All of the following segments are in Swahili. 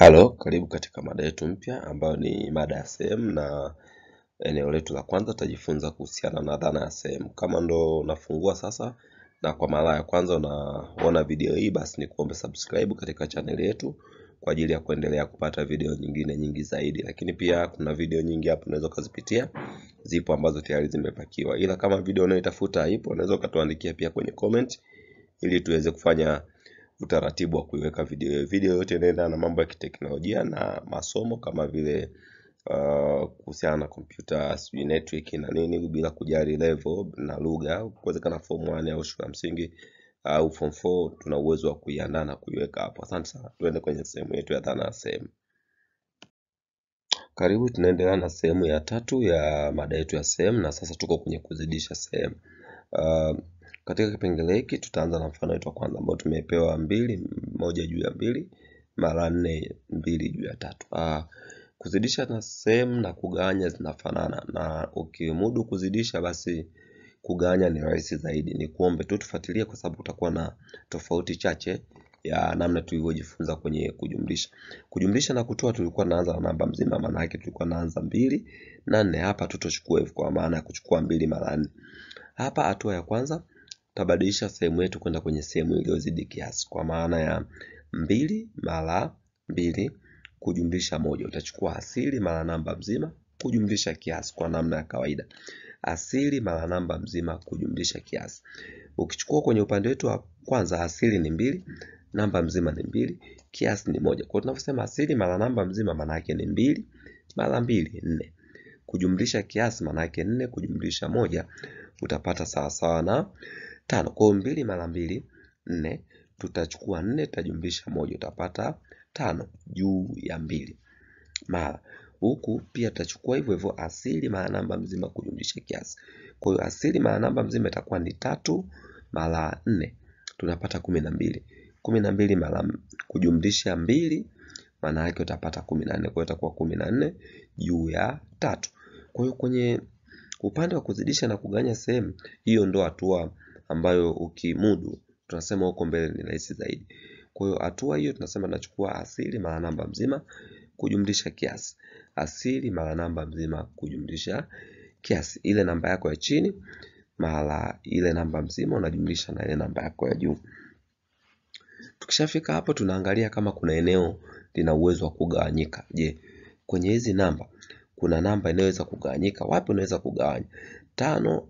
Halo, karibu katika mada yetu mpya ambayo ni mada ya sehemu, na eneo letu la kwanza tutajifunza kuhusiana na dhana ya sehemu. Kama ndo unafungua sasa na kwa mara ya kwanza unaona video hii, basi ni kuombe subscribe katika channel yetu kwa ajili ya kuendelea kupata video nyingine nyingi zaidi. Lakini pia kuna video nyingi hapo unaweza ukazipitia, zipo ambazo tayari zimepakiwa. Ila kama video unayoitafuta haipo, unaweza ukatuandikia pia kwenye comment ili tuweze kufanya utaratibu wa kuiweka video. Video yote inaenda na mambo ya kiteknolojia na masomo kama vile kuhusiana na kompyuta, sijui network na nini, bila kujali level na lugha. Kuwezekana form 1 au shule ya msingi au form 4, tuna uwezo wa kuiandaa na kuiweka hapo. Asante sana. Tuende kwenye sehemu yetu ya dhana ya sehemu. Karibu, tunaendelea na sehemu ya tatu ya mada yetu ya sehemu, na sasa tuko kwenye kuzidisha sehemu. Katika kipengele hiki tutaanza na mfano wetu wa kwanza ambao tumepewa 2 1 juu ya 2 mara 4 2 juu ya 3. Kuzidisha na sehemu na kugawanya zinafanana, na ukimudu kuzidisha basi kugawanya ni rahisi zaidi. Ni kuombe tu tufuatilie kwa sababu kutakuwa na tofauti chache ya namna tulivyojifunza kwenye kujumlisha. Kujumlisha na kutoa tulikuwa tunaanza na namba mzima, maana yake tulikuwa tunaanza 2 na 4. Hapa tutochukua hivyo kwa maana ya kuchukua 2 mara 4. Hapa hatua ya kwanza tutabadilisha sehemu yetu kwenda kwenye sehemu iliyozidi kiasi, kwa maana ya 2 mara 2 kujumlisha 1. Utachukua asili mara namba mzima kujumlisha kiasi kwa namna ya kawaida. Asili mara namba mzima kujumlisha kiasi. Ukichukua kwenye upande wetu wa kwanza, asili ni 2, namba mzima ni 2, kiasi ni 1. Kwa hiyo tunaposema asili mara namba mzima maana yake ni 2 mara 2 4. Kujumlisha kiasi maana yake 4 kujumlisha 1 utapata sawa sawa na 5. Kwa hiyo 2 mara 2 4, tutachukua 4 tutajumlisha 1 utapata 5 juu ya 2. Mara huku pia tutachukua hivyo hivyo asili mara namba mzima kujumlisha kiasi. Kwa hiyo asili mara namba mzima itakuwa ni 3 mara 4, tunapata 12. 12 mara kujumlisha 2 maana yake utapata 14. Kwa hiyo itakuwa 14 juu ya 3. Kwa hiyo kwenye upande wa kuzidisha na kugawanya sehemu, hiyo ndo hatua ambayo ukimudu tunasema huko mbele ni rahisi zaidi. Kwa hiyo hatua hiyo tunasema tunachukua asili mara namba mzima kujumlisha kiasi. Asili mara namba mzima kujumlisha kiasi. Ile namba yako ya chini mara ile namba mzima unajumlisha na ile namba yako ya juu. Tukishafika hapo tunaangalia kama kuna eneo lina uwezo wa kugawanyika. Je, kwenye hizi namba kuna namba inayoweza kugawanyika? Wapi unaweza kugawanya? 5,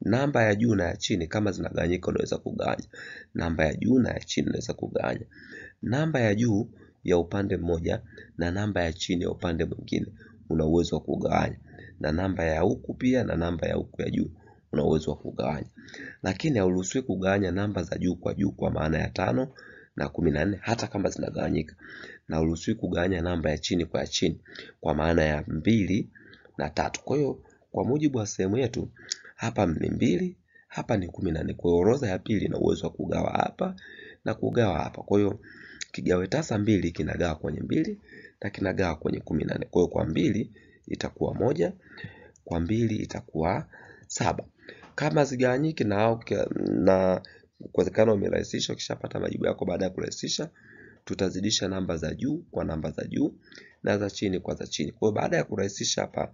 namba ya juu na ya chini kama zinagawanyika unaweza kugawanya. Namba ya juu na ya chini unaweza kugawanya. Namba ya juu ya upande mmoja na namba ya chini ya upande mwingine una uwezo wa kugawanya. Na namba ya huku pia na namba ya huku ya juu una uwezo wa kugawanya. Lakini hauruhusiwi kugawanya namba za juu kwa juu kwa maana ya 5 na 14 hata kama zinagawanyika. Na hauruhusiwi kugawanya namba ya chini kwa ya chini kwa maana ya 2 na 3. Kwa hiyo kwa mujibu wa sehemu yetu hapa ni 2, hapa ni 14. Kwa hiyo orodha ya pili ina uwezo wa kugawa hapa na kugawa hapa. Kwa hiyo kigawe tasa 2 kinagawa kwenye 2 na kinagawa kwenye 14. Kwa hiyo kwa 2 itakuwa 1, kwa 2 itakuwa 7. Kama zigawanyiki na kuwezekana umerahisisha, ukishapata majibu yako baada ya kurahisisha, tutazidisha namba za juu kwa namba za juu na za chini kwa za chini. Kwa hiyo baada ya kurahisisha hapa,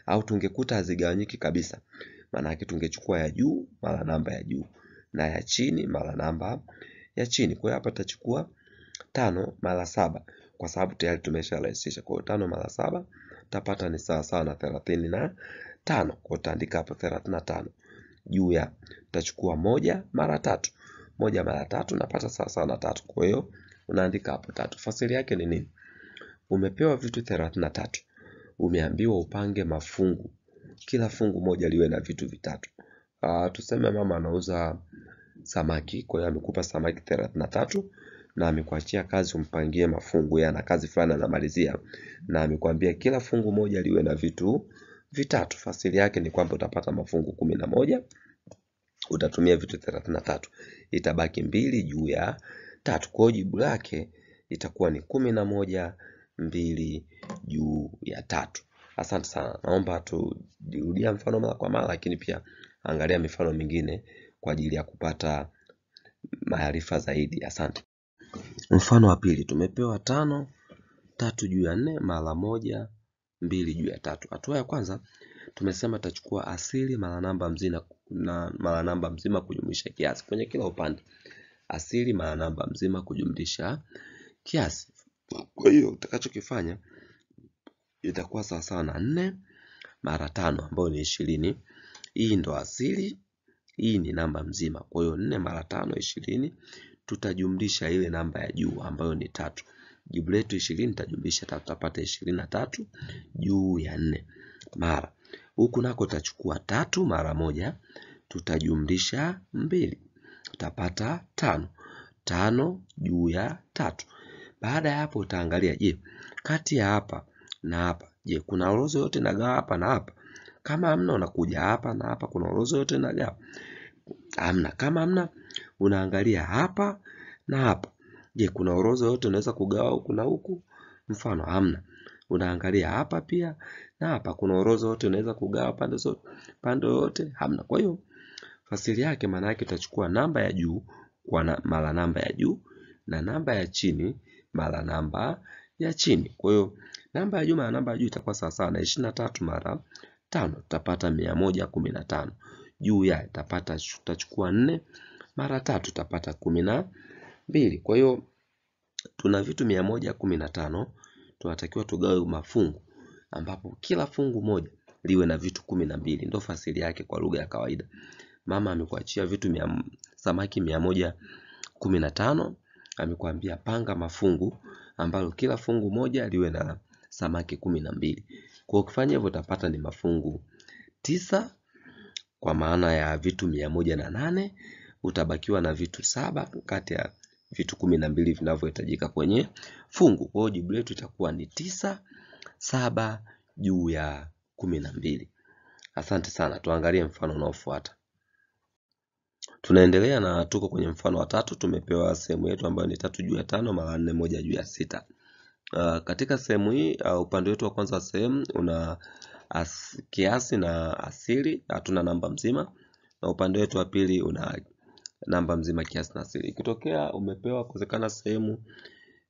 au tungekuta hazigawanyiki kabisa, maana yake tungechukua ya juu mara namba ya juu na ya chini mara namba ya chini. Kwa hiyo hapa tutachukua 5 mara 7 kwa sababu tayari tumesharahisisha. Kwa hiyo 5 mara 7 tutapata ni sawa sawa na 35. Kwa hiyo tutaandika hapo 35 juu ya tutachukua 1 mara 3. 1 mara 3 napata sawa sawa na 3. Kwa hiyo unaandika hapo 3. Fasili yake ni nini? Umepewa vitu 33. Umeambiwa upange mafungu. Kila fungu moja liwe na vitu vitatu. Tuseme mama anauza samaki, kwa hiyo amekupa samaki 33 na amekuachia kazi umpangie mafungu, yana kazi fulani anamalizia, na amekwambia kila fungu moja liwe na vitu vitatu. Fasili yake ni kwamba utapata mafungu 11, utatumia vitu 33, itabaki 2 juu ya 3. Kwa hiyo jibu lake itakuwa ni 11 2 juu ya 3. Asante sana. Naomba turudia mfano mara kwa mara, lakini pia angalia mifano mingine kwa ajili ya kupata maarifa zaidi. Asante. Mfano wa pili tumepewa 5 3 juu ya 4 mara 1 2 juu ya 3. Hatua ya kwanza tumesema tutachukua asili mara namba mzima na mara namba mzima kujumlisha kiasi kwenye kila upande. Asili mara namba mzima kujumlisha kiasi. Kwa hiyo utakachokifanya itakuwa sawa sawa na 4 mara 5 ambayo ni 20. Hii ndo asili, hii ni namba mzima. Kwa hiyo 4 mara 5 20, tutajumlisha ile namba ya juu ambayo ni 3. Jibu letu 20 tutajumlisha 3, tutapata 23 juu ya 4. Mara huku nako tutachukua 3 mara 1, tutajumlisha 2, tutapata 5. 5 juu ya 3. Baada ya hapo utaangalia, je, kati ya hapa na hapa, je, kuna orodha yote inagawa hapa na hapa? Kama hamna, unakuja hapa na hapa, kuna orodha yote inagawa? Hamna. Kama hamna, unaangalia hapa na hapa, je, kuna orodha yote unaweza kugawa huku na huku? Mfano hamna. Unaangalia hapa pia na hapa, kuna orodha yote unaweza kugawa pande zote, pande yote? Hamna. Kwa hiyo fasili yake maana yake utachukua namba ya juu kwa mara namba ya juu na namba ya chini mara namba ya chini. Kwa hiyo namba ya juu mara namba ya juu itakuwa sawa sawa na 23 mara 5, tutapata 115. Juu ya tutapata, tutachukua 4 mara 3, tutapata 12. Kwa hiyo tuna vitu 115, tunatakiwa tugawe mafungu ambapo kila fungu moja liwe na vitu 12. Ndio fasili yake kwa lugha ya kawaida. Mama amekuachia vitu samaki 115, amekuambia panga mafungu ambalo kila fungu moja liwe na samaki 12. Kwa ukifanya hivyo utapata ni mafungu 9 kwa maana ya vitu 108, utabakiwa na vitu 7 kati ya vitu 12 vinavyohitajika kwenye fungu. Kwa hiyo jibu letu itakuwa ni 9 7 juu ya 12. Asante sana, tuangalie mfano unaofuata. Tunaendelea na tuko kwenye mfano wa 3. Tumepewa sehemu yetu ambayo ni 3 juu ya 5 mara 4 1 juu ya 6. Katika sehemu hii upande wetu wa kwanza wa sehemu una kiasi na asili, hatuna namba mzima, na upande wetu wa pili una namba mzima, kiasi na asili. Ikitokea umepewa kuwezekana sehemu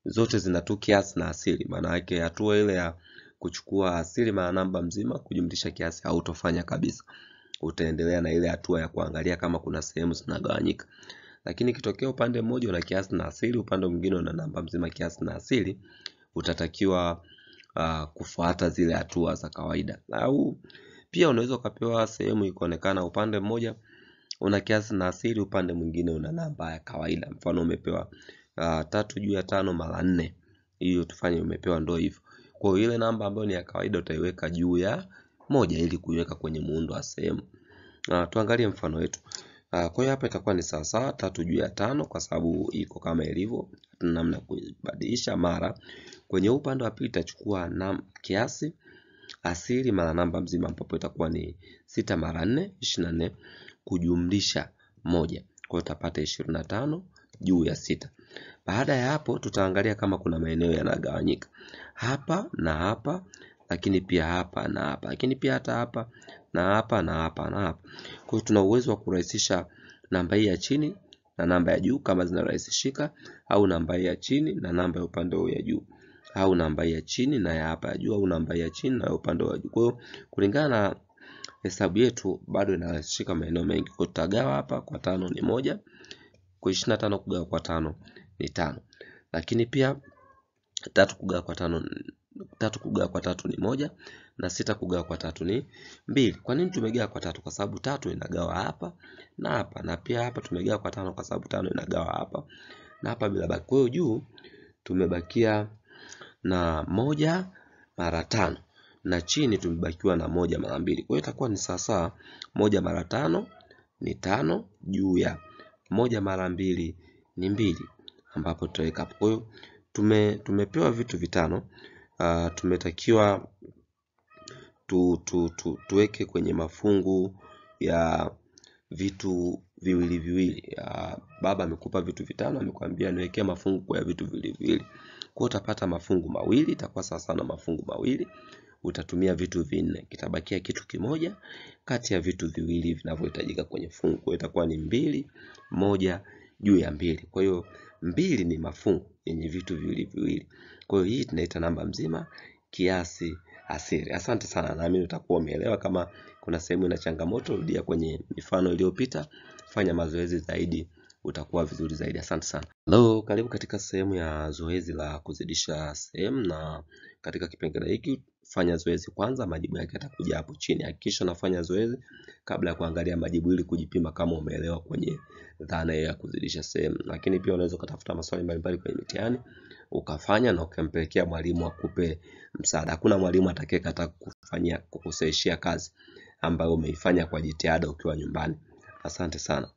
zote zina tu kiasi na asili, maana yake hatua ile ya kuchukua asili mara namba mzima kujumlisha kiasi hautofanya kabisa. Utaendelea na ile hatua ya kuangalia kama kuna sehemu zinagawanyika. Lakini ikitokea upande mmoja una kiasi na asili, upande mwingine una namba mzima, kiasi na asili, utatakiwa kufuata zile hatua za kawaida. Au pia unaweza ukapewa sehemu ikaonekana upande mmoja una kiasi na asili, upande mwingine una namba ya kawaida. Mfano umepewa 3 juu ya 5 mara 4. Hiyo tufanye umepewa ndio hivyo. Kwa hiyo ile namba ambayo ni ya kawaida utaiweka juu ya 1 ili kuiweka kwenye muundo wa sehemu. Tuangalie mfano wetu. Kwa hiyo hapa itakuwa ni sawa sawa 3 juu ya 5 kwa sababu iko kama ilivyo, hatuna namna kuibadilisha. Mara kwenye upande wa pili itachukua kiasi asili mara namba mzima ambapo itakuwa ni 6 mara 4 24 kujumlisha 1. Kwa hiyo utapata 25 juu ya 6. Baada ya hapo tutaangalia kama kuna maeneo yanagawanyika hapa na hapa, lakini pia hapa na hapa, lakini pia hata hapa na hapa na hapa na hapa. Kwa hiyo tuna uwezo wa kurahisisha namba hii ya chini na namba ya juu kama zinarahisishika, au namba hii ya chini na namba ya upande huu ya juu, au namba hii ya chini na ya hapa ya juu, au namba hii ya chini na ya upande wa juu. Kwa hiyo kulingana na hesabu yetu bado inarahisishika maeneo mengi. Kwa hiyo tutagawa hapa kwa 5 ni 1, kwa 25 kugawa kwa 5 ni 5. Lakini pia 3 kugawa kwa 5, 3 kugawa kwa 3 ni 1 na 6 kugawa kwa 3 ni 2. Kwa nini tumegawa kwa 3? Kwa sababu 3 inagawa hapa na hapa, na pia hapa tumegawa kwa 5 kwa sababu 5 inagawa hapa na hapa bila baki. Kwa hiyo juu tumebakia na 1 mara 5 na chini tumebakiwa na 1 mara 2. Kwa hiyo itakuwa ni sawa 1 mara 5 ni 5 juu ya 1 mara 2 ni 2 ambapo tutaweka hapo. Kwa hiyo tumepewa vitu vitano. Tumetakiwa tuweke kwenye mafungu ya vitu viwili viwili. Baba amekupa vitu vitano, amekwambia niwekee mafungu kwa vitu viwili viwili. Kwa utapata mafungu mawili, itakuwa sawa sawa na mafungu mawili. Utatumia vitu vinne, kitabakia kitu kimoja kati ya vitu viwili vinavyohitajika kwenye fungu. Kwa itakuwa ni 2 1 juu ya 2. Kwa hiyo 2 ni mafungu yenye vitu viwili viwili. Kwa hiyo hii tunaita namba mzima kiasi asili. Asante sana, naamini utakuwa umeelewa. Kama kuna sehemu ina changamoto, rudia kwenye mifano iliyopita, fanya mazoezi zaidi, utakuwa vizuri zaidi. Asante sana. Hello, karibu katika sehemu ya zoezi la kuzidisha sehemu, na katika kipengele hiki fanya zoezi kwanza, majibu yake yatakuja hapo chini. Hakikisha unafanya zoezi kabla ya kuangalia majibu ili kujipima kama umeelewa kwenye dhana ya kuzidisha sehemu. Lakini pia unaweza ukatafuta maswali mbalimbali kwenye mitihani ukafanya na ukampelekea mwalimu akupe msaada. Hakuna mwalimu atakayekataa kukufanyia kukusahihishia kazi ambayo umeifanya kwa jitihada ukiwa nyumbani. Asante sana.